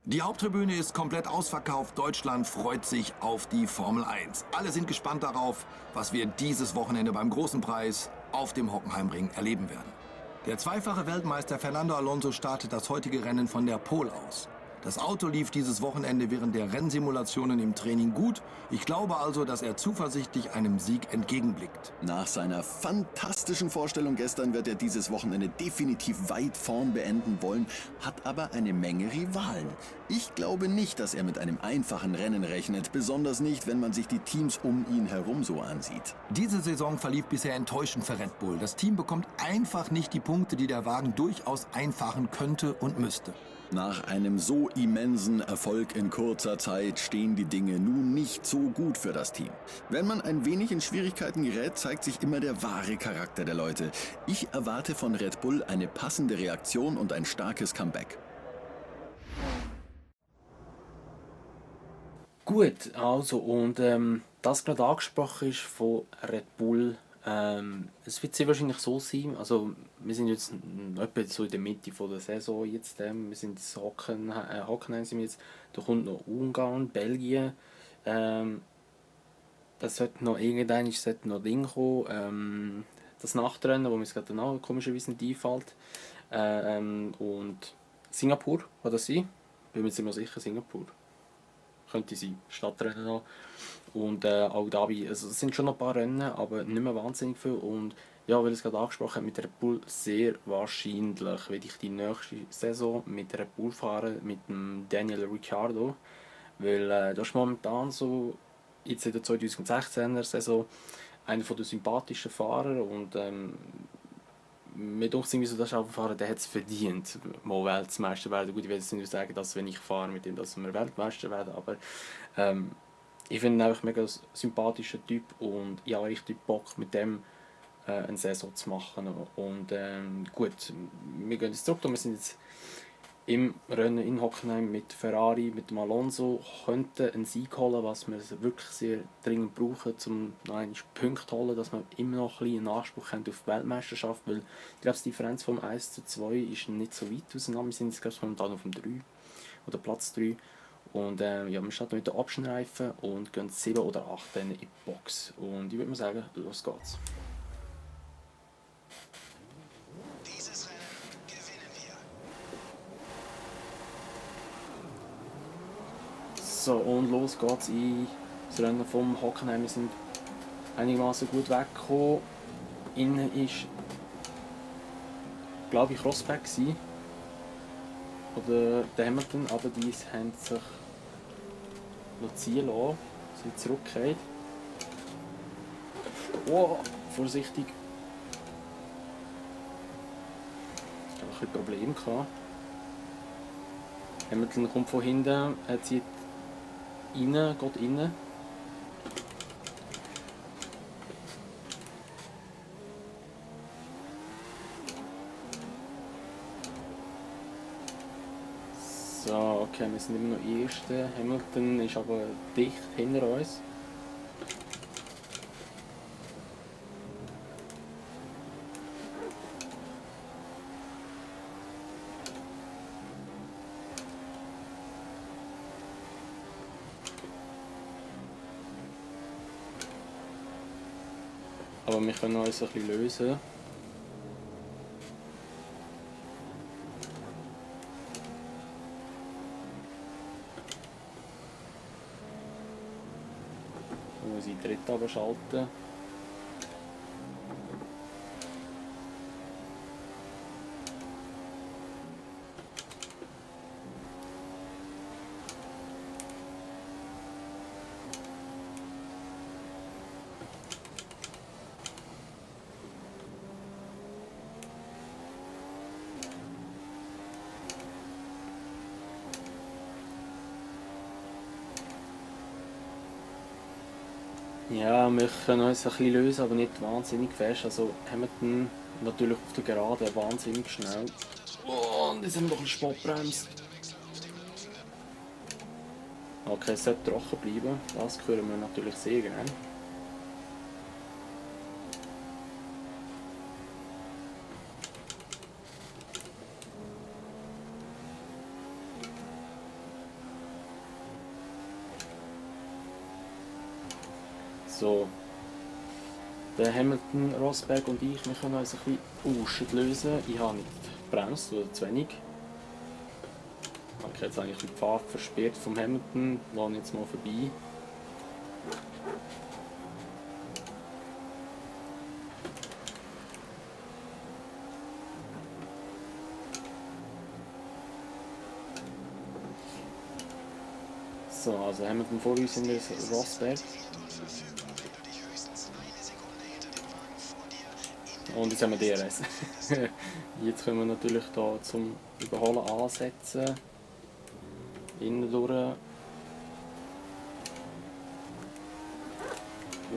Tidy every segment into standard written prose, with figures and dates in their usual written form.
Die Haupttribüne ist komplett ausverkauft. Deutschland freut sich auf die Formel 1. Alle sind gespannt darauf, was wir dieses Wochenende beim Großen Preis auf dem Hockenheimring erleben werden. Der zweifache Weltmeister Fernando Alonso startet das heutige Rennen von der Pole aus. Das Auto lief dieses Wochenende während der Rennsimulationen im Training gut. Ich glaube also, dass er zuversichtlich einem Sieg entgegenblickt. Nach seiner fantastischen Vorstellung gestern wird er dieses Wochenende definitiv weit vorn beenden wollen, hat aber eine Menge Rivalen. Ich glaube nicht, dass er mit einem einfachen Rennen rechnet, besonders nicht, wenn man sich die Teams um ihn herum so ansieht. Diese Saison verlief bisher enttäuschend für Red Bull. Das Team bekommt einfach nicht die Punkte, die der Wagen durchaus einfahren könnte und müsste. Nach einem so immensen Erfolg in kurzer Zeit stehen die Dinge nun nicht so gut für das Team. Wenn man ein wenig in Schwierigkeiten gerät, zeigt sich immer der wahre Charakter der Leute. Ich erwarte von Red Bull eine passende Reaktion und ein starkes Comeback. Gut, also und das gerade angesprochen ist von Red Bull, es wird sehr wahrscheinlich so sein, also wir sind jetzt etwa so in der Mitte von der Saison jetzt, wir sind in Hockenheim sind wir jetzt, da kommt noch Ungarn, Belgien, das sollte noch irgendwann sollte noch Ding kommen, das Nachtrennen, wo mir jetzt gerade der Name komischerweise nicht einfällt, und Singapur, kann das sein? Bin mir jetzt immer sicher, Singapur. Könnte sein, Stadtrennen noch. Und Abu Dhabi, also es sind schon noch ein paar Rennen, aber nicht mehr wahnsinnig viel. Und ja, weil ich es gerade angesprochen habe, mit Red Bull sehr wahrscheinlich werde ich die nächste Saison mit Red Bull fahren, mit dem Daniel Ricciardo. Weil das ist momentan so, jetzt in der 2016er Saison, einer der sympathischen Fahrer und mir denkt irgendwie so, das ist auch ein Fahrer, der hat es verdient, mal Weltmeister werden. Gut, ich will jetzt nicht sagen, dass wenn ich fahre mit ihm, dass wir Weltmeister werden, aber ich finde ihn einfach ein mega sympathischer Typ und ich habe richtig Bock mit dem eine Saison zu machen. Und gut, wir gehen jetzt zurück, wir sind jetzt im Rennen in Hockenheim mit Ferrari, mit dem Alonso, könnten einen Sieg holen, was wir wirklich sehr dringend brauchen, um noch einmal Punkte zu holen, dass wir immer noch ein bisschen einen Anspruch haben auf die Weltmeisterschaft, weil ich glaube, die Differenz vom 1:2 ist nicht so weit auseinander, wir sind jetzt glaube ich momentan auf dem 3 oder Platz 3 und ja, wir starten mit den Optionreifen und gehen 7 oder 8 in die Box und ich würde mal sagen, los geht's. Dieses Rennen gewinnen wir. So, und los geht's in das Rennen vom Hockenheim. Wir sind einigermaßen gut weggekommen. Innen ist, glaube ich, Rosberg gewesen. Oder der Hamilton, aber die haben sich ziehen lassen, sind zurückgekehrt. Oh, vorsichtig. Ich habe ein bisschen Probleme gehabt. Hamilton kommt von hinten, er zieht rein, geht rein. So, okay, wir sind immer noch Erste. Hamilton ist aber dicht hinter uns. Aber wir können uns ein bisschen lösen. Ich muss in den dritten abschalten. Ja, wir können uns ein bisschen lösen, aber nicht wahnsinnig fest. Also Hamilton natürlich auf der Gerade wahnsinnig schnell. Oh, und jetzt haben wir noch ein bisschen Spotbremse. Okay, es sollte trocken bleiben. Das hören wir natürlich sehr gerne. So. Der Hamilton, Rosberg und ich, wir können uns ein bisschen lösen. Ich habe nicht gebremst oder zu wenig. Ich habe jetzt eigentlich die Fahrt versperrt vom Hamilton. Lasse jetzt mal vorbei. So, also Hamilton vor uns in der Rosberg. Und jetzt haben wir DRS. Jetzt können wir natürlich hier zum Überholen ansetzen. Innen durch.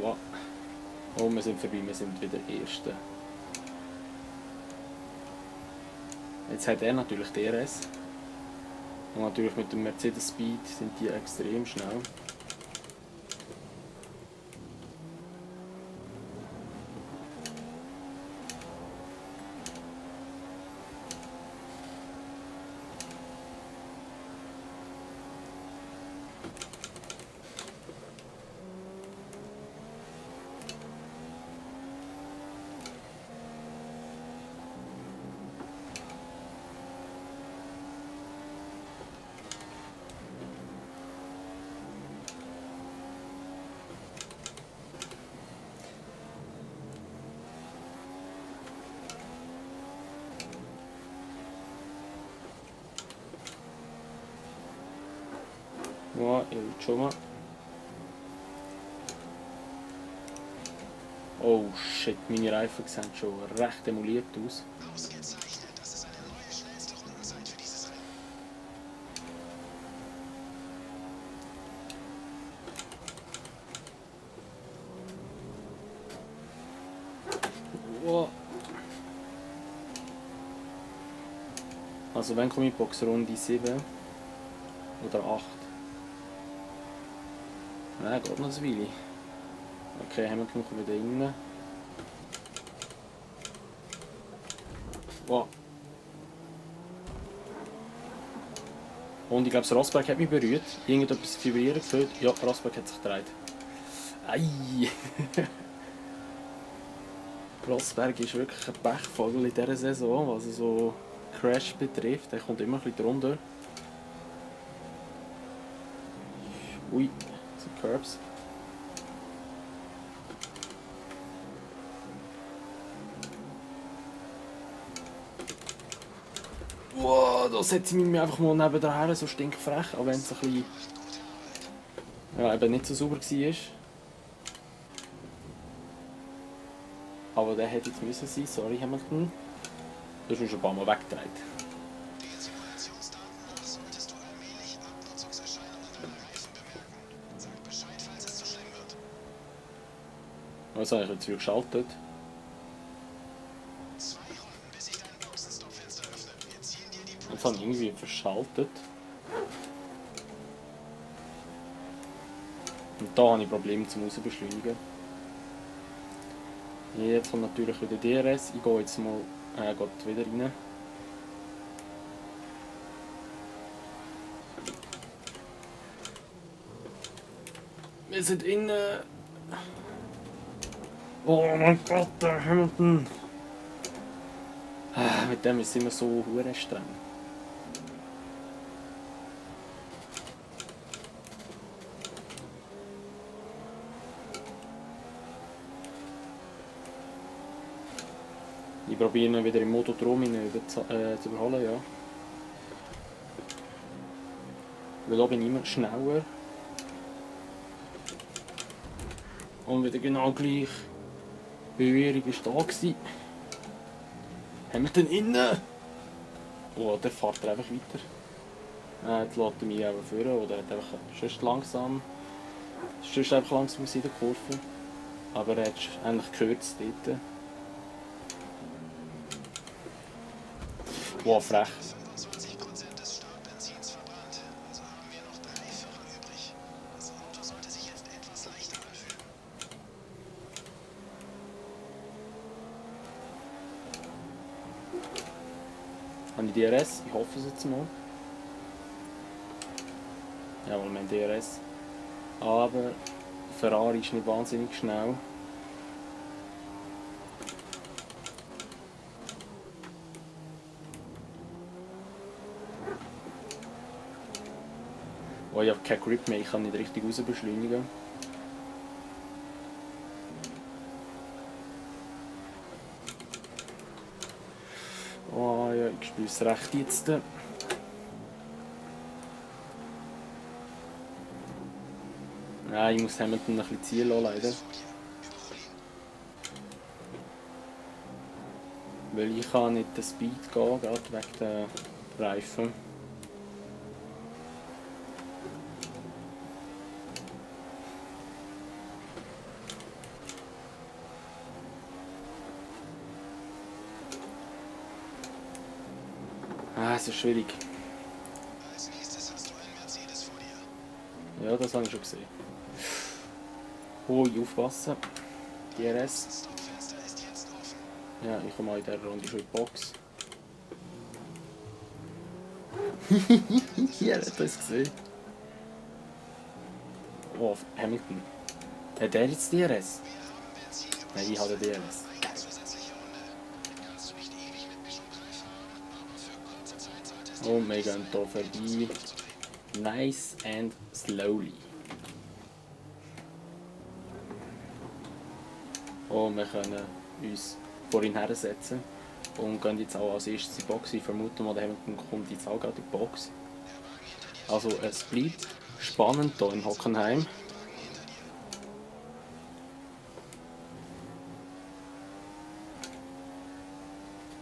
Wow. Oh, wir sind vorbei, wir sind wieder Erste. Jetzt hat er natürlich DRS. Und natürlich mit dem Mercedes Speed sind die extrem schnell. Ja, ich schon mal. Oh shit, meine Reifen sehen schon recht demoliert aus. Ausgezeichnet. Das ist eine neue schnellste Rundenzeit für dieses Rennen. Wow. Also wenn komme ich Box Runde 7 oder 8. Nein, geht noch ein Weile. Okay, Hamilton kommt wieder rein. Wow. Und ich glaube, Rosberg hat mich berührt. Irgendetwas vibrieren gefühlt. Ja, Rosberg hat sich gedreht. Ei! Rosberg ist wirklich ein Pechvogel in dieser Saison, was so Crash betrifft. Er kommt immer ein bisschen drunter. Ui, so Curbs. Wow, da setze ich mich einfach mal nebendran, so stinkfrech, auch wenn es ein bisschen ja, eben nicht so sauber war. Aber der hätte jetzt müssen sein, sorry Hamilton. Du hast mich schon ein paar Mal weggedreht. Den Simulationsdaten nach solltest du allmählich Abnutzungserscheinungen deiner Reifen bemerken. Sag Bescheid, falls es zu schlimm wird. Was habe ich jetzt wieder geschaltet? 2 Runden, bis ich dein Boxenstoppfenster öffne. Wir ziehen dir die Jetzt habe ich irgendwie verschaltet. Und da habe ich Probleme zum Rausbeschleunigen. Jetzt kommt natürlich wieder DRS. Ich gehe jetzt mal geht wieder rein. Wir sind innen. Oh mein Gott, der Hamilton. Mit dem ist immer so hure streng. Ich probiere ihn wieder im Motodrom zu überholen, ja. Weil da bin ich immer schneller. Und wieder genau gleich. Die Berührung war da gewesen. Hamilton innen! Oh, der fährt er einfach weiter. Jetzt lässt er mich einfach führen oder hat einfach sonst langsam. Sonst einfach langsam in der Kurve. Aber er hat eigentlich gekürzt dort. Wow, frech. 25% des Startbenzins verbrannt. Also haben wir noch 3 Viertel übrig. Das Auto sollte sich jetzt etwas leichter anfühlen. Habe ich DRS? Ich hoffe es jetzt mal. Jawohl, mein DRS. Aber Ferrari ist nicht wahnsinnig schnell. Oh, ich habe keinen Grip mehr, ich kann nicht richtig raus beschleunigen. Oh ja, ich spiele es recht jetzt. Nein, ich muss Hamilton ein bisschen ziehen lassen, leider. Weil ich kann nicht den Speed gehen, gerade wegen der Reifen. Es ist schwierig. Als nächstes hast du einen Mercedes vor dir. Ja, das habe ich schon gesehen. Oh, aufpassen. DRS. Das Stopfenster ist jetzt offen. Ja, ich komme mal in dieser Runde schon in die Box. Ja, hat das gesehen. Oh, Hamilton. Hat der jetzt DRS? Wir haben Benzin übrig. Nein, ich habe DRS. Eine zusätzliche Runde. Kannst du nicht ewig mit Mischung 3 fahren, aber für kurze Zeit solltest du Und wir gehen hier vorbei. Nice and slowly. Und wir können uns vorhin hersetzen und gehen jetzt auch als erstes in die Box. Ich vermute mal, der Hamilton kommt jetzt auch gerade in die Box. Also es bleibt spannend hier in Hockenheim.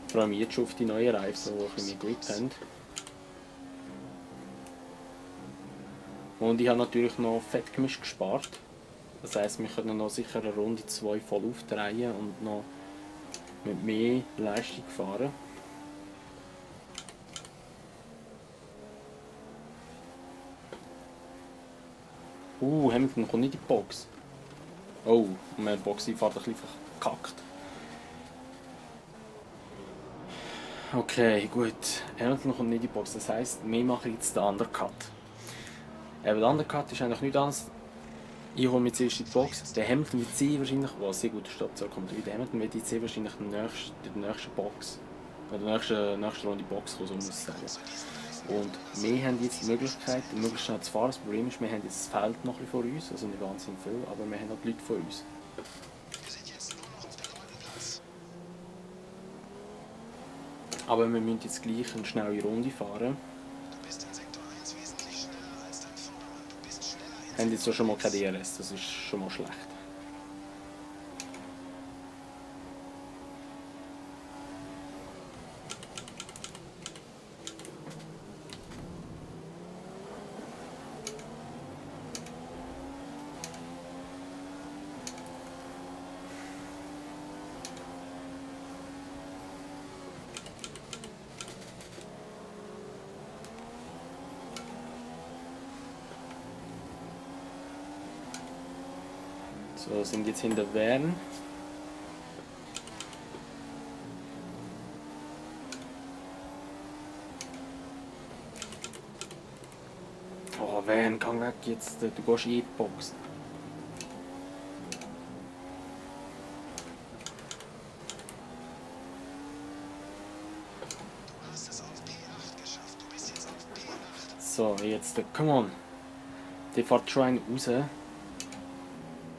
Vor allem jetzt schon auf die neuen Reifen, die ein bisschen mehr Grip haben. Und ich habe natürlich noch Fettgemisch gespart. Das heisst, wir können noch sicher eine Runde 2 voll aufdrehen und noch mit mehr Leistung fahren. Hamilton kommt nicht in die Box. Oh, und meine Boxeinfahrt ein bisschen verkackt. Okay, gut. Hamilton kommt nicht in die Box. Das heisst, wir machen jetzt den Undercut. Der Undercut ist eigentlich nichts anderes. Ich hole mir zuerst in die Box. Der Hamilton wird sie wahrscheinlich. Oh, sehr guter Stopp, so kommt wieder. Der Hamilton wird jetzt wahrscheinlich in der nächsten Box. Oder in der nächsten Runde Box kommen, so muss ich sagen. Und wir haben jetzt die Möglichkeit, möglichst schnell zu fahren. Das Problem ist, wir haben jetzt das Feld noch ein bisschen vor uns. Also nicht wahnsinnig viel, aber wir haben auch die Leute vor uns. Wir sind jetzt nur noch auf der 9. Platz. Aber wir müssen jetzt gleich eine schnelle Runde fahren. Du bist in Sektor 1 wesentlich schneller als dein Vordermann. Du bist schneller Wir haben jetzt auch schon mal kein DRS, das ist schon mal schlecht. So, sind jetzt hinter Verne. Oh, Verne, geh weg jetzt, du gehst in die Box. Du hast es auf P8 geschafft. Du bist jetzt auf P8. So, jetzt, come on. Der fährt schon einen raus.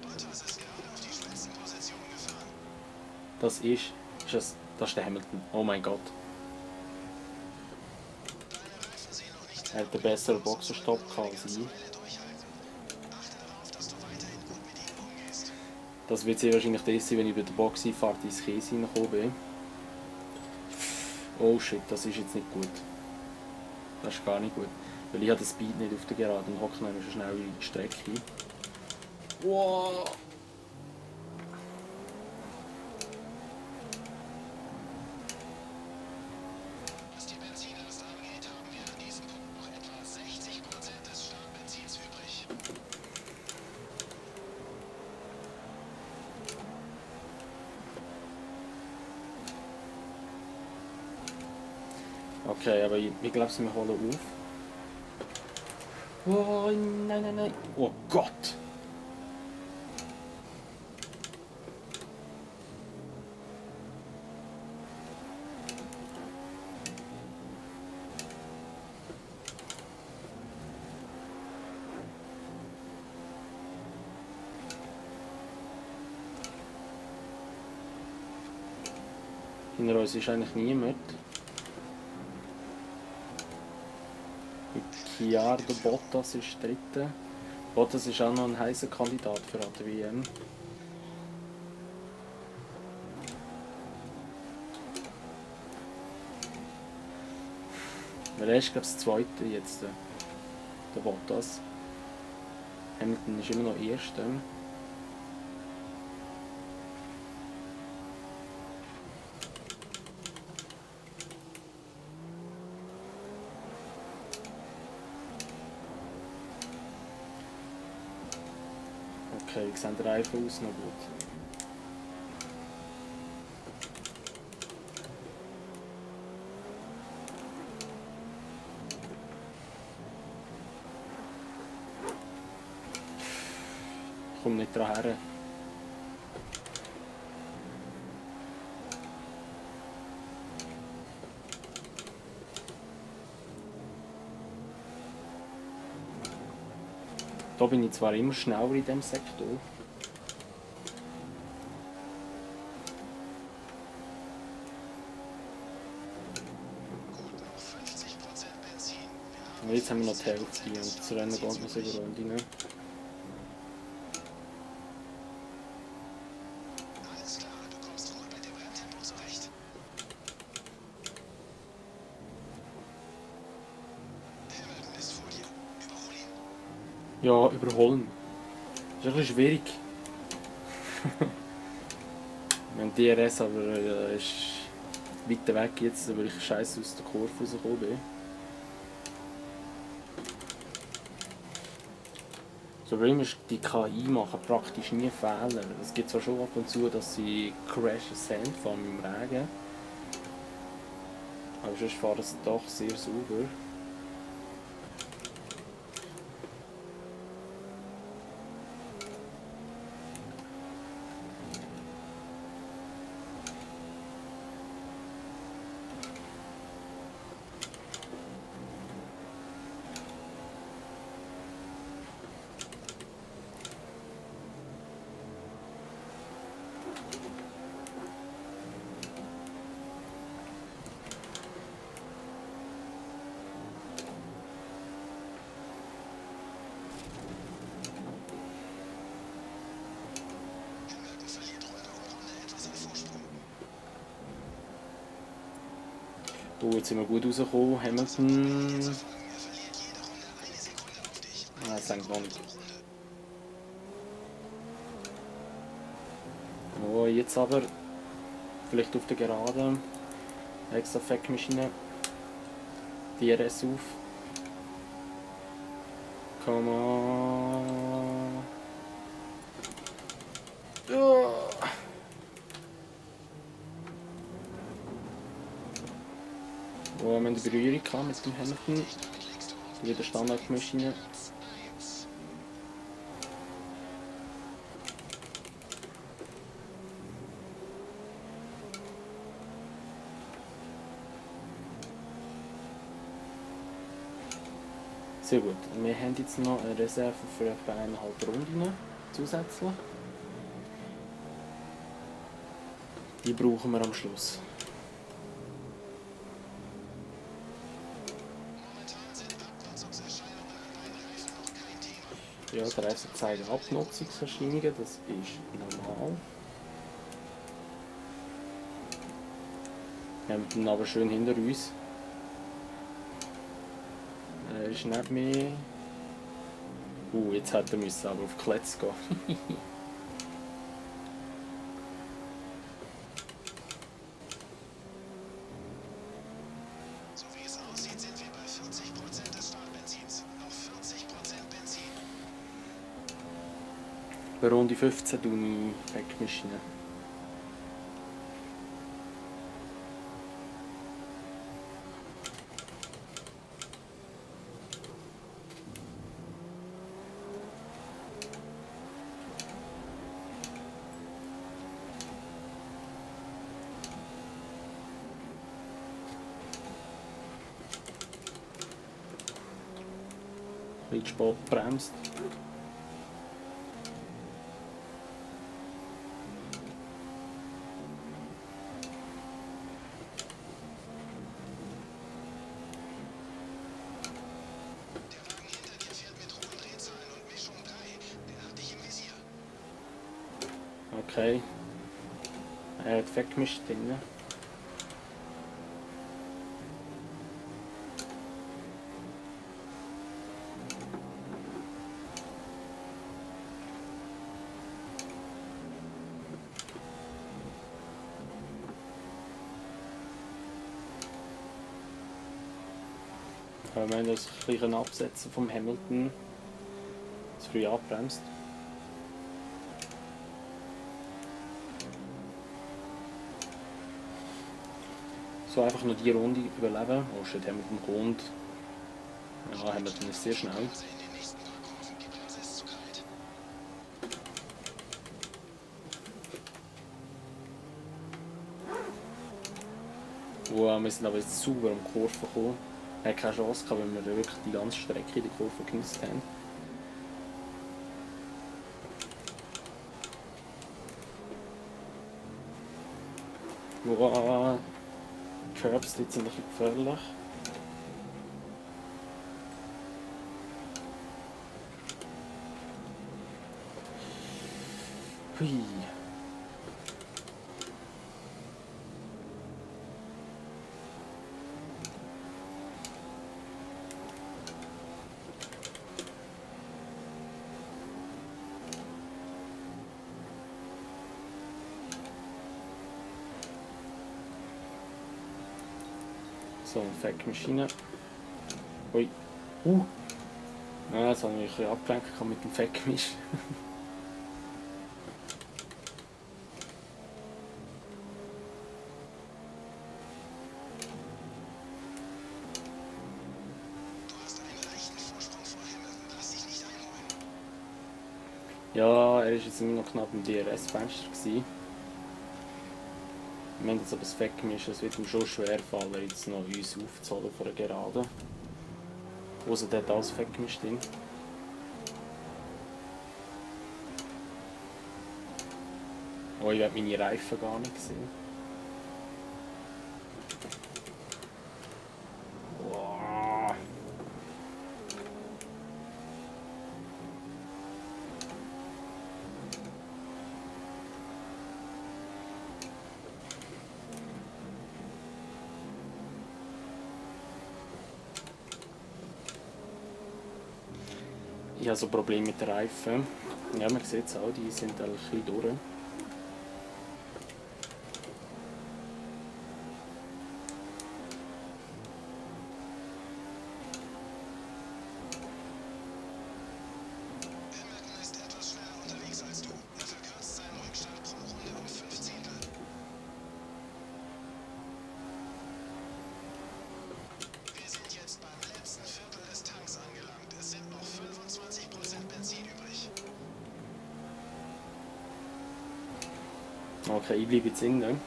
Bottas ist gerade auf die Spitzenposition gefahren. Das ist der Hamilton. Oh mein Gott. Deine Reifen sehen noch nicht Er hat den besseren Boxenstopp als ich. Weile durchhalten. Achte darauf, dass du weiterhin gut mit ihm umgehst. Das wird sehr wahrscheinlich das sein, wenn ich bei der Boxeinfahrt ins Käse reingekommen bin. Oh shit, das ist jetzt nicht gut. Das ist gar nicht gut. Weil ich habe den Speed nicht auf der Geraden und Hockenheim ist eine schnelle Strecke. Wow. Was die Benzinlast angeht, haben wir an diesem Punkt noch etwa 60% des Startbenzins übrig. Okay, aber ich glaube, wir holen auf. Oh nein, nein, nein. Oh Gott. Hinter uns ist eigentlich niemand. Ricciardo Bottas ist dritter. Bottas ist auch noch ein heißer Kandidat für die WM. Weil er ist, glaube ich, das zweite jetzt, der Bottas. Hamilton ist immer noch erster. Okay, wie sehen die Reifen aus? Noch gut. Ich komme nicht dran her. Da bin ich zwar immer schneller in diesem Sektor. Aber jetzt haben wir noch die Hälfte und das Rennen geht noch 7 Runden rein. Alles klar, du kommst wohl mit dem Renntempo zurecht. Hamilton ist vor dir. Überhol ihn. Ja, überholen. Das ist ein bisschen schwierig. Mein DRS aber ist weiter weg jetzt, weil ich scheiße aus der Kurve rausgekommen bin. Das Problem ist, die KI machen praktisch nie Fehler. Es gibt zwar schon ab und zu, dass sie Crashes haben, vor allem im Regen. Aber sonst fahren sie doch sehr sauber. Hamilton verliert Runde um Runde etwas an Vorsprung. Oh, jetzt sind wir gut rausgekommen. Hamilton. Er verliert jede Runde eine Sekunde auf dich. Ah, das hängt noch nicht. Oh, jetzt aber. Vielleicht auf der Geraden. Extra Fackmaschine. DRS auf. Come on. Ja. Oh, wir haben eine Berührung gehabt mit dem Hamilton. Wieder Standardmaschine. Sehr gut. Wir haben jetzt noch eine Reserve für etwa 1,5 Runden zusätzlich. Die brauchen wir am Schluss. Momentan sind Abnutzungserscheinungen an deinen Reifen noch kein Thema. Ja, der Reifen zeigt Abnutzungserscheinungen, das ist normal. Wir haben ihn aber schön hinter uns. Er ist nicht mehr. Jetzt hätte er müssen aber auf Kletz gehen. So wie es aussieht, sind wir bei 40% des Startbenzins. Noch 40% Benzin. Bei Runde 15 tue ich Fackmaschine. Ein bisschen spät bremst. Okay. Er hat weggemischt drin. Wir haben das ein bisschen absetzen vom Hamilton. Zu früh abbremst. So einfach nur die Runde überleben. Oh shit, Hamilton kommt. Ja, Hamilton ist sehr schnell. In den nächsten paar Kurven, die Bremse ist zu kalt. Wow, wir sind aber jetzt super um die Kurve gekommen. Er hat keine Chance gehabt, wenn wir wirklich die ganze Strecke in die Kurve genutzt haben. Wow, die Curbs sind ein bisschen gefährlich. Hui. So, eine Fettmaschine. Ui. Ja, jetzt habe ich mich ein bisschen abgelenkt mit dem Fettgemisch. Du hast einen leichten Vorsprung vor Hamilton. Lass dich nicht einholen. Ja, er war jetzt immer noch knapp im DRS-Fenster gewesen. Wir haben jetzt aber das Fettgemisch, es wird ihm schon schwer fallen, jetzt noch uns aufzuholen von der Gerade. Außer der hat alles Fettgemisch drin. Oh, ich habe meine Reifen gar nicht gesehen. Wow. Ich habe so Probleme mit den Reifen. Ja, man sieht es auch, die sind ein bisschen durch. Hamilton ist etwas schneller unterwegs als du. Er verkürzt seinen Rückstand pro Runde um 5 Zehntel. Wir sind jetzt beim letzten Viertel des Tanks angelangt. Es sind noch 25% Benzin übrig. Okay, ich bleibe jetzt innen.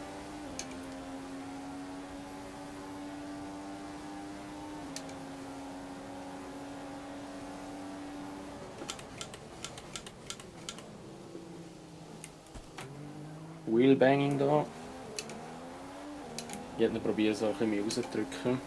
Wheelbanging da. Ich hätte probiert, so ein bisschen mehr rauszudrücken.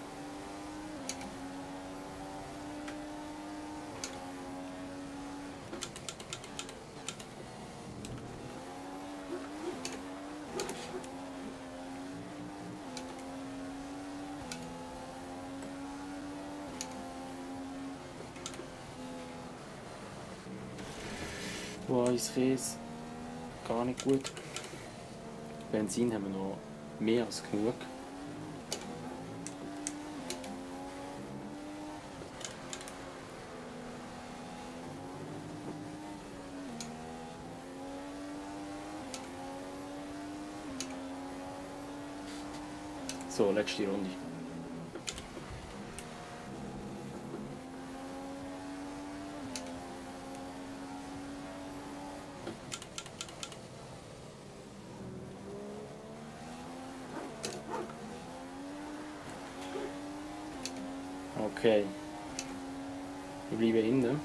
Wow, ist Käse. Gar nicht gut. Benzin haben wir noch mehr als genug. So, letzte Runde. Okay. Wir bleiben innen.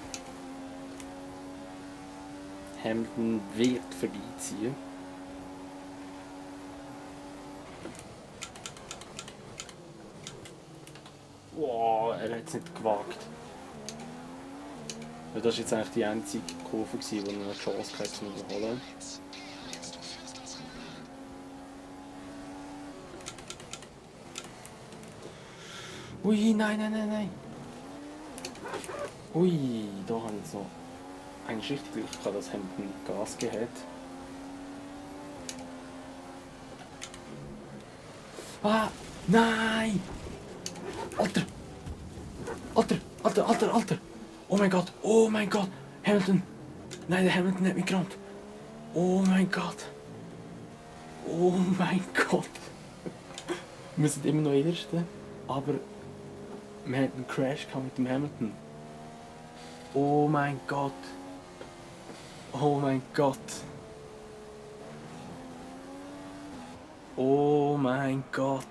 Hamilton wird vorbeiziehen. Wow, er hat es nicht gewagt. Weil das war jetzt eigentlich die einzige Kurve, wo er eine Chance hatte, zu überholen. Hier liegst du Ui, nein, nein, nein, nein. Ui, da habe ich jetzt noch eigentlich richtig Glück gehabt, dass Hamilton Gas gegeben hat. Ah, nein! Alter! Alter, Alter, Alter, Alter! Oh mein Gott, oh mein Gott! Hamilton! Nein, der Hamilton hat mich gerammt! Oh mein Gott! Oh mein Gott! Wir sind immer noch Erste, aber wir hatten einen Crash mit dem Hamilton. Oh mein Gott! Oh mein Gott! Oh mein Gott!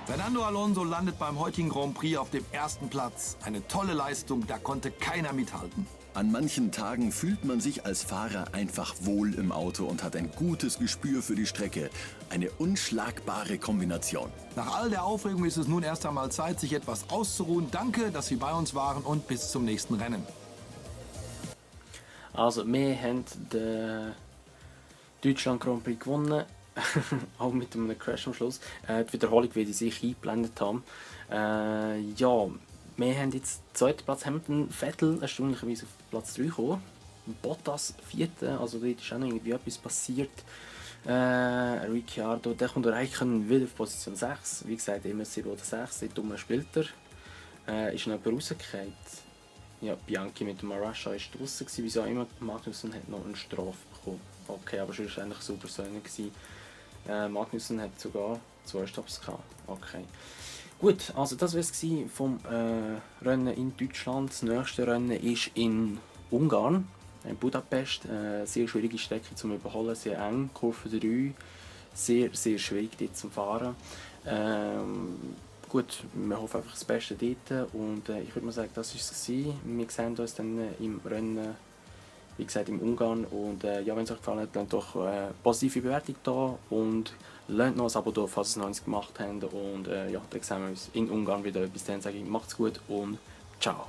Fernando Alonso landet beim heutigen Grand Prix auf dem ersten Platz. Eine tolle Leistung, da konnte keiner mithalten. An manchen Tagen fühlt man sich als Fahrer einfach wohl im Auto und hat ein gutes Gespür für die Strecke. Eine unschlagbare Kombination. Nach all der Aufregung ist es nun erst einmal Zeit, sich etwas auszuruhen. Danke, dass Sie bei uns waren und bis zum nächsten Rennen. Also, wir haben den Deutschland Grand Prix gewonnen. Auch mit einem Crash am Schluss. Die Wiederholung, wie die sich eingeblendet haben. Ja, wir haben jetzt den zweiten Platz. Hamilton, Vettel erstaunlicherweise auf Platz 3 gekommen. Bottas 4. Also dort ist auch noch irgendwie etwas passiert. Ricciardo, der kommt eigentlich wieder auf Position 6. Wie gesagt, immer 7 oder 6. Dort dumme spielt er. Ist noch jemand rausgefallen. Ja, Bianchi mit dem Marussia war draußen. Wieso auch immer, Magnussen hat noch eine Strafe bekommen. Okay, aber sonst war es eigentlich super Söhne. Magnussen hat sogar 2 Stops gehabt. Okay. Gut, also das war es vom Rennen in Deutschland. Das nächste Rennen ist in Ungarn, in Budapest. Sehr schwierige Strecke zum Überholen, sehr eng, Kurve 3. Sehr, sehr schwierig dort zum Fahren. Gut, wir hoffen einfach das Beste dort. Und ich würde mal sagen, das war es. Wir sehen uns dann im Rennen, wie gesagt, im Ungarn. Und ja, wenn es euch gefallen hat, lasst doch positive Bewertung da und lasst noch ein Abo da, falls ihr es noch nicht gemacht habt. Und ja, dann sehen wir uns in Ungarn wieder. Bis dann sage ich, macht's gut und ciao.